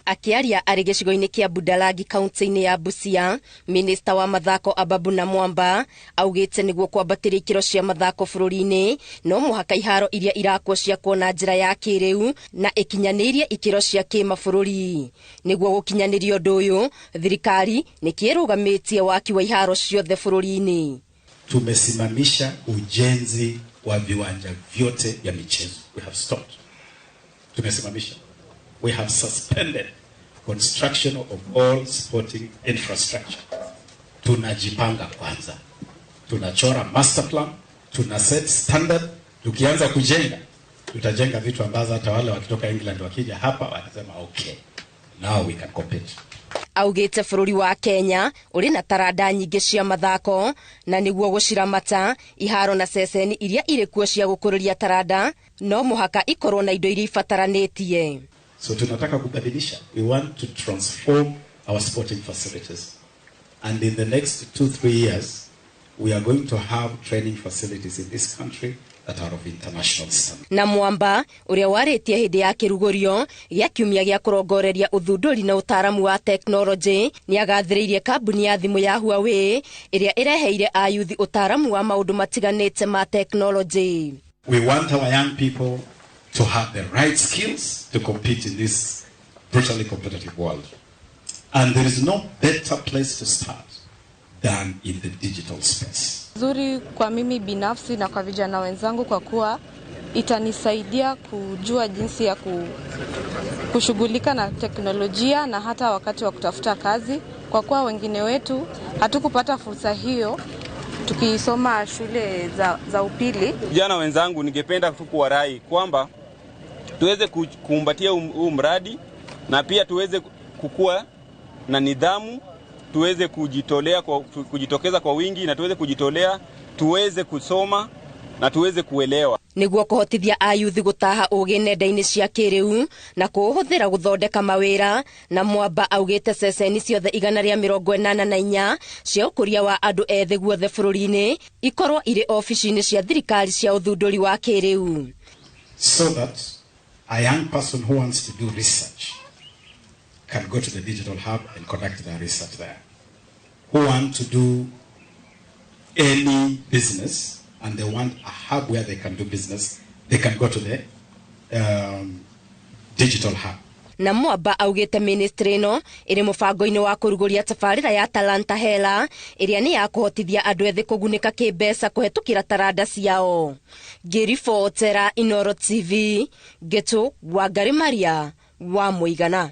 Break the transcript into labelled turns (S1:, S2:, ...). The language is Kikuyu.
S1: Akĩaria arĩ gĩcigo-inĩ kĩa Budalangi kaunti-inĩ ya Busia, minista wa mathako Ababu Namwamba augĩte nĩguo kwambatĩria ikĩro cia mathako bũrũri-inĩ no mũhaka iharo iria irakwo ciakwo na njĩra ya kĩrĩu na ĩkinyanĩirie ikĩro cia kĩmabũrũri. Nĩguo gũkinyanĩria ũndũ ũyũ, thirikari nĩkĩrũgamĩtie waki wa iharo ciothe bũrũri-inĩ.
S2: Tumesimamisha ujenzi wa viwanja vyote vya michezo. We have stopped. Tumesimamisha. We have suspended construction of all sporting infrastructure. Tunajipanga kwanza, tunachora master plan, tuna set standard. Tukianza kujenga, tutajenga vitu ambazo hata wale wakitoka England wakija hapa watasema, "Okay, now we can compete."
S1: Augĩte bũrũri wa Kenya ũrĩ na taranda nyingĩ cia mathako na nĩguo gũciramata, iharo na ceceni iria irĩ kuo cia gũkũrĩria taranda no mũhaka ikorwo na indo iria ibataranĩtie.
S2: So tunataka kubadilisha. We want to transform our sporting facilities. And in the next 2, 3 years, we are going to have training facilities in this country that are of international standard.
S1: Na Mwamba ũrĩa warĩtie hĩndĩ ya kĩrugũrio gĩa kiumia gĩa kũrongoreria ũthundũri na ũtaaramu wa tekinoronjĩ nĩ agathĩrĩirie kambuni ya thimũ ya Huawei ĩrĩa ĩreheire ayuthi ũtaaramu wa maũndũ matiganĩte ma tekinoronjĩ.
S2: We want our young people to have the right skills to compete in this brutally competitive world. And there is no better place to start than in the digital space.
S3: Nzuri kwa mimi binafsi na kwa vijana wenzangu kwa kuwa itanisaidia kujua jinsi ya kushughulika na teknolojia na hata wakati wa kutafuta kazi, kwa kuwa wengine wetu hatukupata fursa hiyo tukisoma shule za upili.
S4: Vijana wenzangu, ningependa tu kuwarai kwamba tuweze kukumbatia huu mradi na pia tuweze kukua na nidhamu, tuweze kujitolea kwa, kujitokeza kwa wingi na tuweze kujitolea, tuweze kusoma na tuweze kuelewa.
S1: Nĩguo kũhotithia ayuthi gũtaha ũgĩ nenda-inĩ cia kĩrĩu na kũũhũthĩra gũthondeka mawĩra, na Mwamba augĩte ceceni ciothe 184 cia ũkũria wa andũ ethĩ guothe bũrũri-inĩ ikorwo irĩ obici-inĩ cia thirikari cia ũthundũri wa kĩrĩu.
S2: So that a young person who wants to do research can go to the digital hub and conduct their research there. Who want to do any business and they want a hub where they can do business, they can go to the digital hub.
S1: Na Mwamba augĩte ministry ĩno ĩrĩ mũbango-inĩ wa kũrugũria tabarĩra ya Talanta Hela ĩrĩa nĩ ya kũhotithia andũ ethĩ kũgunĩka kĩmbeca kũhetũkĩra taranda ciao. Ngĩribotera Inoro TV, Ngĩtũ Wangari Maria wa Mũigana.